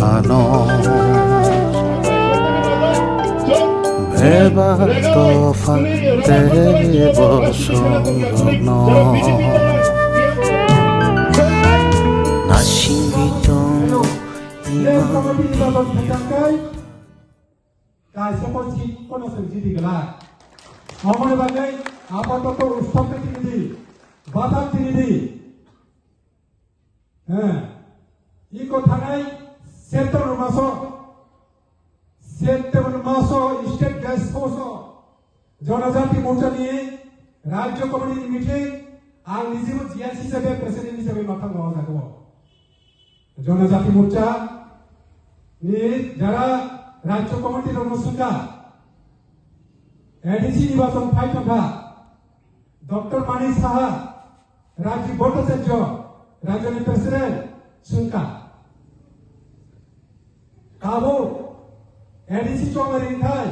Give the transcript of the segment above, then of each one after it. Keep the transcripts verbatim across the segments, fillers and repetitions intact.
Ano bebak topha tei bosongrokno nasingwi tong imang. Kaisa ko si kono se jidi gela. Amoni bagai apa to to ustok ke tini di, batak tini di. He, iko thanai September maso, September maso state guest house o Jonojati Morcha ni Rajya Committee ni meeting, ang nijibo G S hisabe president hisabe mathang o jago. Jonojati Morcha ni jara Rajya Committee rok no sungka, A D C nirbachon phai tongkha, Doctor Manik Saha, Rajiv Bhattacharya, Rajani President, sungka. Kabo, A D C chongmari khai,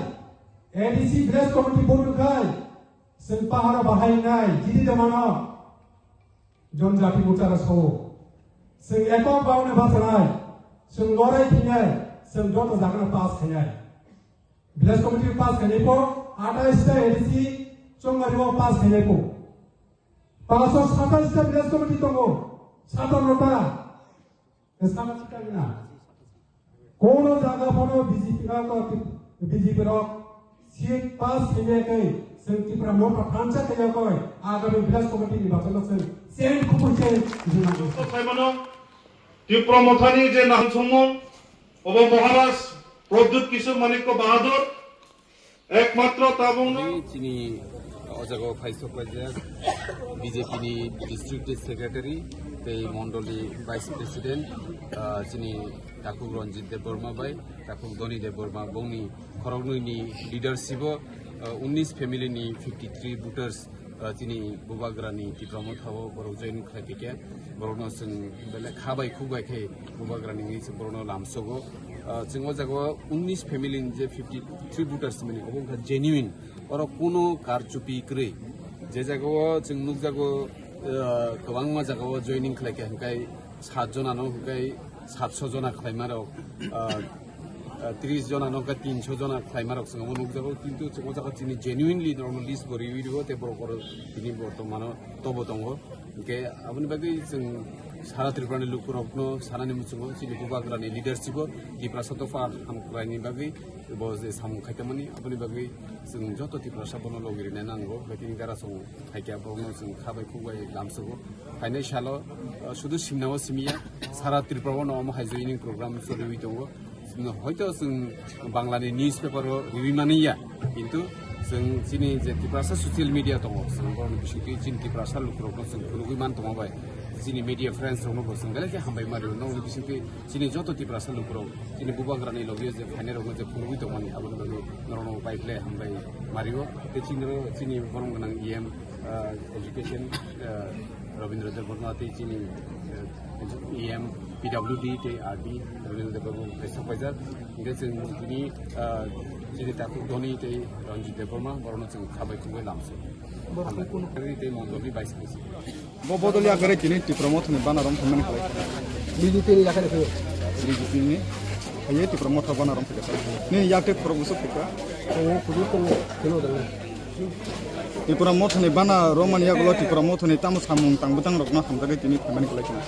A D C Village Committee Board khai, sung paharo bahai nai, jidi domano, Jonojati Morcha rok sao. Sung ekok baune bachanai, sung lorai thinai, sung joto jagana pass khainai. Village Committee pass khainai po, atais ta A D C chongmari o pass khainai po. Paso satais ta Village Committee tongo, satam rota. Sama kita gina. Kono jaga bono B J P rok, B J P rok seat pass khainai kai, sung Tipra Motha thansa khainai kai, agami Village Committee ni bathang sung change kupu change jina. Saimano, Tipra Mothani je nahan songmo, obo Maharaj Pradyut Kishore Manikya Bahadur, ekmatro tabung no. Tini, tini o jaga o phai sok laijak B J P ni District Secretary tei Mondoli Vice President, ah, chini Takhuk Ranjit Debbarma bai, Takhuk Dhoni Debbarma, bongni khoroknwi ni leadership o, ah, unnish family ni fifty three voters, ah, chini Bubagra ni Tipra Motha o borok join khlai phaikha, borokno chwng belai kha bai khuk bai khe Bubagra ni wngwi borokno lamsogo. Ah, chwng o jaga o unnish family ni je fifty three voters mani obo wngkha genuine, oro kuno karchupi kwrwi. Je jaga o chwng nukjago, ah, kwbangma jaga o joining khlai kha hwnkhe sat jona no hwnkhe satso jona khlaima rok, ah, ah, tris jona no hwnkhe tinso jona khlaima rok chwng omo nukjago, kintu chwng o jaga chini genuinely norokno list bo riwi rwo tei borok oro tini bortomano tobo tongo. Hwnkhe aboni bagwi chwng sara Tripura ni lukurokno sanani muchungo chini Bubagra ni leadership o Tiprasa dopha hamkraini bagwi bo je samung khaitangmani aboni bagwi chwng joto Tiprasa bono logi rwna nango, hwnkhe tini gara chwng. Haikhe borokno chwng kha bai khuk bai lamsogo. Phainai salo, uh, sudu simnao simiya, sara Tripura o no omo hai joining program choliwi tongo. Chwng hoito chwng Bangla ni newspaper o riwi mani ya, kintu chwng chini je Tiprasa social media tongo, chwng borokni bisingtwi chini Tiprasa lukurokno chwng phunugwi man tongma bai chini media friends rokno bo chwng belai khe hambai ma rio. Nokni bisingtwi chini joto Tiprasa lukurok chini Bubagrani logio je phainairokno je phunugwi tongmani aboni bagwi norokno bai khlai hambai ma rio. Tei chini oro chini borom gwnang E M, ah, education, ah, Rabindra Debbarma tei chini, ah, E M P W D tei R D Rabindra Debbarma bai sok paijak. Hingke chwng tini, ah, chini Takhuk Dhoni tei Ranjit Debbarma borokno chwng kha bai khuk bai lamsio. Borok kunu tei Mondolni vice president. Bo bodol yakare tini Tipra Mothani bana rom thangmani khlai. B J P ni yakare khe. B J P ni. Aye Tipra Motha bana rom thangmani khlai. Ni yakte khorok busu phika. Aye kudu kono keno dang. Tipra Mothani bana romani yagulo Tipra Mothani tamo samung tang bwtang rokno hamjagwi tini thangmani khlai kino.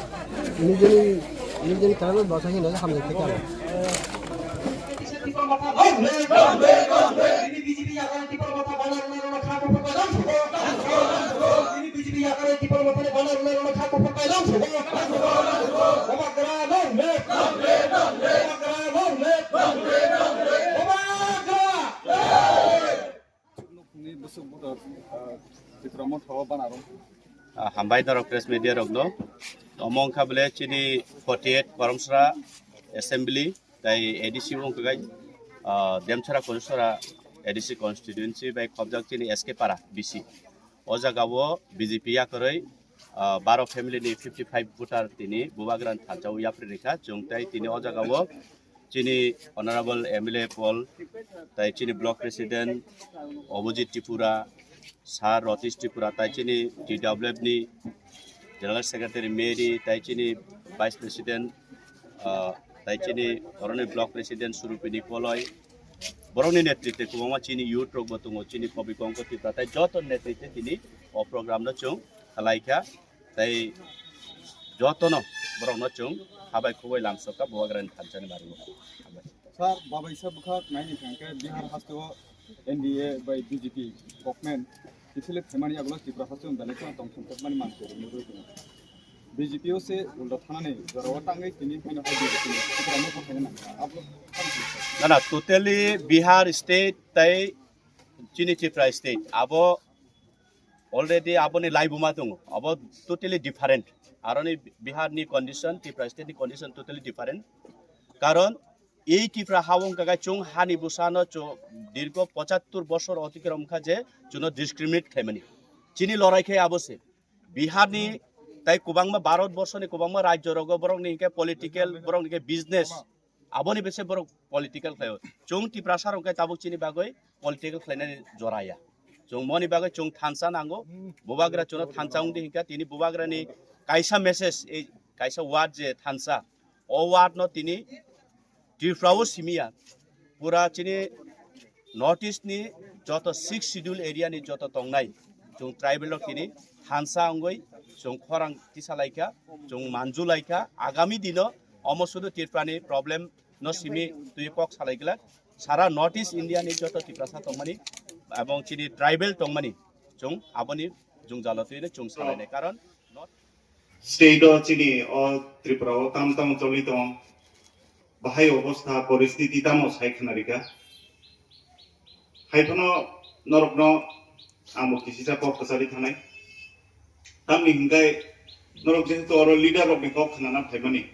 Nijeni, nijeni tarano bwsa hino hamjak theka. Ni busuk butor, ah, Tipra Motha o bana rom. Ah, hambai norok press media rok no. Omo wngkha bole chini forty eight Baramsara Assembly. Tai A D C wngkha gai, ah, Demchara Konsora A D C constituency bai khobjak chini S K Para B C. O jaga o B J P yakarwi, ah, baro family ni fifty five voter tini Bubagrani thansa o yapri rikha. Chwng tai tini o jaga o chini Honorable M L A Paul, tai chini Block President Abhijit Tripura, Sir Ratish Tripura, tai chini T W F ni General Secretary Mary, tai chini Vice President, ah, Tai chini oroni block president Surupini Koloi, borokni netritwe kwbangma chini youth rokbo tongo, chini Kobi Kongko Tripura, tai joto netritwe tini o program no chwng khlai kha, tai jotono borokno chwng habai khubui lamsokha Bubagrani thansa ni baringo. Sir, babai sa bwkha naini thangkhe Bihar hasteo N D A bai B J P government kiphilwi phaimani yagulo Tripura hasteo belai kheno tongthokmani mansi rwgwi tongo. B J P o se ulta thanani jorao tangwi tini haino hai B J P ni Tripura no phaina nangkha. Abo tamo se. Na, na, totally Bihar state tai chini Tripura state abo already aboni laibuma tongo. Abo totally different. Aroni Bihar ni condition, Tripura state ni condition totally different. Karon ei Tripura ha wngkha khe chwng hani bwsano chwng dirgo pochattor bosor otikrom wngkha je chwngno discriminate khlaimani. Chini lorai khe abo se. Bihar ni tai kwbangma Bharat borso ni kwbangma rajyo rogo borok ni hinkhe political, borok ni hinkhe business, aboni bese borok political khlaio. Chwng Tiprasa rok khe tabuk chini bagwi political khlainani jora ya. Chwng moni bagwi chwng thansa nango, Bubagra chwngno thansa wngdi hinkhe tini Bubagra ni kaisa message, ei kaisa word je thansa, o word no tini Tripura o simiya, pura chini North East ni joto six schedule area ni joto tongnai chwng tribal rok tini thansa wngwi chwng khorang tisa laikha, chwng manju laikha. Agami dino omo sudu Tripura ni problem no simi twi kok salai glak. Sara North East India ni joto Tiprasa tongmani ebong chini tribal tongmani chwng aboni jwngjalo twi chwng salainai, karon state o chini o Tripura o tam tam choli tong, bahai obostha poristiti tamo sai khna rika. Hai phano norokno ang bo kisisa kok kwchari thanai. Tamni hinkhe norok jehetu oro leader rokni kok khnana phaimani.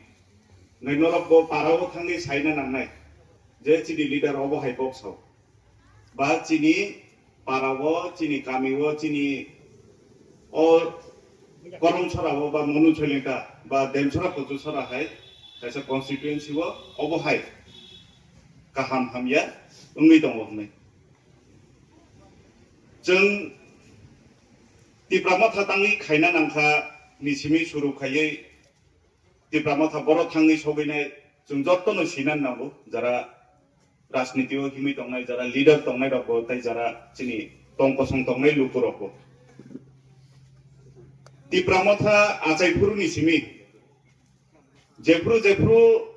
Hinkhe norok bo para o thangwi saina nangnai je chini leader obo hai kok sao. Ba chini para o, chini kami o, chini o Koromsora o ba Monu Soilingka ba Demsora Kochusora hai kaisa constituency o obo hai kaham hamya wngwi tongo hwnwi. Chwng Tipra Motha tangwi khaina nangkha ni simi suru khaiwi Tipra Motha boro thangwi sogwinai chwng jotono sinan nango, jara rajniti o himwi tongnai, jara leader tongnai rokbo tei jara chini tong kosong tongnai lukurokbo. Tipra Motha achai phuru ni simi jephru jephru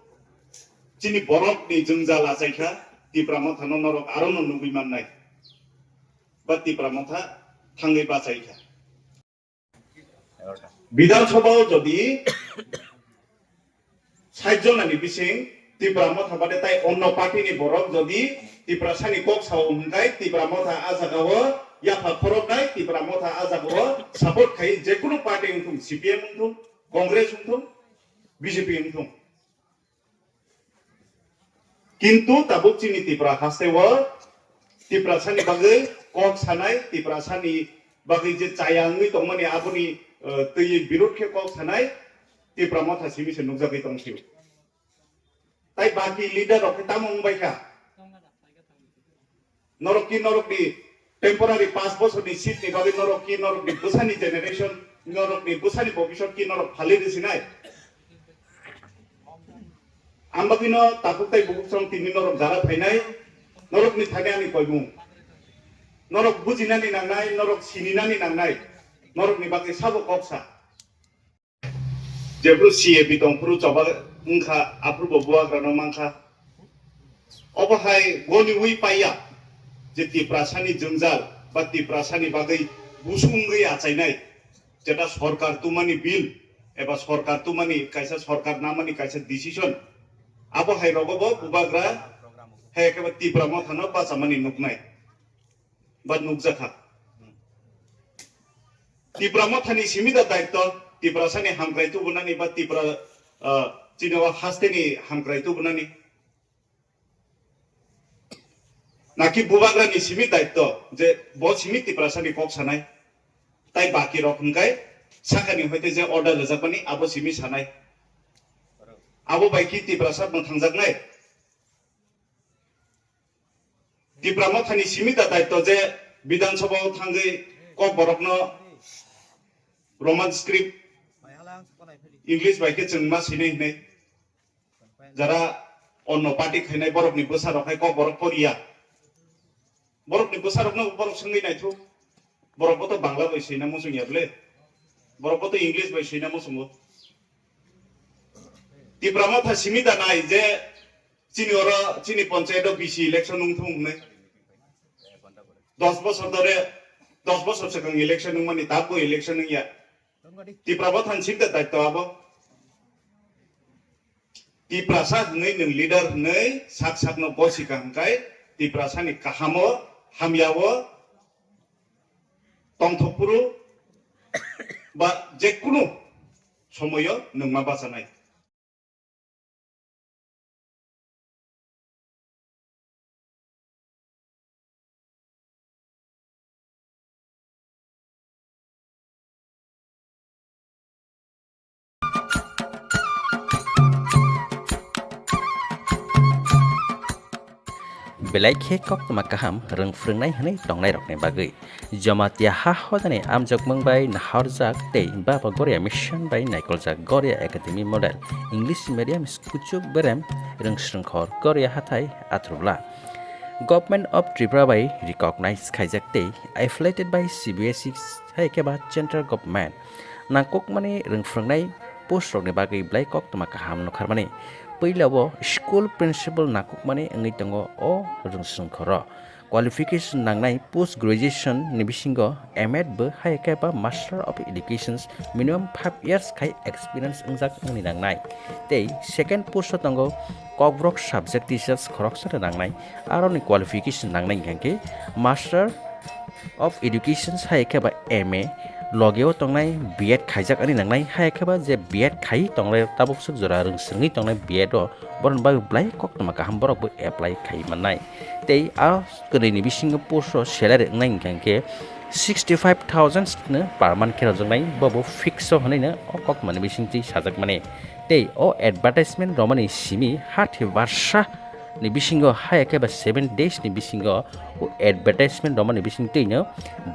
chini borok ni jwngjal achai kha, Tipra Motha no norok aro no nugwi mannai. Ba Tipra Motha thangwi bachai kha. Bidhan Sabha o jodi sait jona ni bising Tipra Motha bade tai onno party ni borok jodi Tiprasa ni kok sao hwnkhai Tipra Motha a jaga o yapha khoroknai, Tipra Motha a jaga o support khai jekunu party wngthung, C P M wngthung, Congress wngthung, B J P wngthung. Kintu tabuk chini Tipra haste o Tiprasani bagwi kok sanai, Tiprasani bagwi je chaya wngwi tongmani aboni, eh, twi birod khe kok sanai Tipra Motha simi se nukjagwi tong sio. Tai baki leader rok khe tamo wngbai kha? Norok ki norok ni temporary paanch bosor ni seat ni bagwi norok ki norok ni bwsani generation, norok ni bwsani bobisot ki norok phalwi rwsinai? Ang bagwi no takhuk tai bukhuk song tini norok jara phainai, norok ni thani ani koimung. Norok bujinani nangnai, norok sininani nangnai, norok ni bagwi sabo kok sa. Jephru C A B tongphru choba wngkha, aphrubo bubagrano mankha. Obo hai goniwi paiya je Tiprasani jwngjal ba Tiprasani bagwi busung wngwi achainai, jeta sorkar tumani bill eba sorkar tumani kaisa, sorkar namani kaisa decision, abo hai rogobo bubagra hai ekheba Tipra Mothano bachamani nuknai ba nukjakha. Tipra Mothani simi da daitto, Tiprasani hamkrai tubunani ba Tipra, ah, chini o hasteni hamkrai tubunani. Naki bubagrani simi daitto je bo simi Tiprasani kok sanai. Tai baki rok hwnkhai sakani hoite je order rwjakmani abo simi sanai. Abo bai ki Tiprasa mwthangjaknai. Tipra Mothani simi da daitto je Bidhan Sabha o thangwi Kokborokno Roman script, English bai khe chwng ma sinai hinwi. Jara onno party khainai borokni bwsarok hai kok borok poriya. Borokni bwsarokno borok swngwi naithok. Borok boto Bangla bai swina muchungya bwle. Borok boto English bai swina muchungo. Tipra Motha simi da nai je chini oro chini panchayat o B C election wngthung hwnwi. Dos bosor dore, dos bosor swkang election wngmani, tabuk election wngya. Tipra Motha ni simi da daityo abo. Tiprasa hwnwi nwng leader hwnwi sak sakno bosi ka hwnkhai Tiprasani kahamo hamyao tongthok phuru ba jekunu somoyo nwng ma bachanai. Belai khe koktwma kaham rwng phrwngnai hwnwi tongnairokni bagwi Jamatia ha hodani amjokmung bai nahorjak tei Baba Goria Mission bai naikoljak Goria Academy Model English Medium School Kuchuk Berem Rwngsrwngkhor Goria Hathai Athrubla. Government of Tripura bai recognize khaijak tei affiliated by C B S E hai khe ba Central Government. Nangkukmani rwngphrwngnai post rokni bagwi belai koktwma kaham nukharmani. Puila o school principal nangkukmani wngwi tongo o rwngsrwngkhoro. Qualification nangnai post graduation ni bisingo M Ed bo hai khe ba Master of Educations minimum five years khai experience wngjak wngni nangnai. Tei second post o tongo Kokborok subject teachers khoroksa no nangnai, aroni qualification nangnai hwnkha khe Master of Education hai khe ba M A, loge o tongnai B Ed khaijak ani nangnai, hai khe ba je B Ed khai tongnai tabuk swk jora rwngswngwi tongnai B Ed o, boroni bagwi belai koktwma kaham borok bo apply khai mannai. Tei a kwrwini bisingo post o salary wngnai hwnkha khe sixty five thousand no per month khe rwjaknai, bo bo fix o hwnwi no o koktwmani bisingtwi sajakmani. Tei o advertisement romani simi hathi barsa ni bisingo haya khe ba seven days ni bisingo o advertisement romani bisingtwi no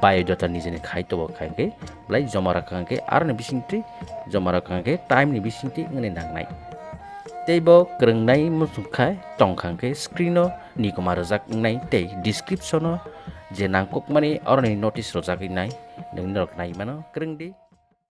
biodata nijeni khai tobo khai khe belai joma rwkha hwnkhe aroni bisingtwi joma rwkha hwnkhe time ni bisingtwi wngni nangnai. Tei bo kwrwngnai muchung khai tongkha hwnkhe screen o nikoma rwjak wngnai tei description o je nangkukmani oroni notice rwjak wngnai, nwng norok nai mano kwrwng di.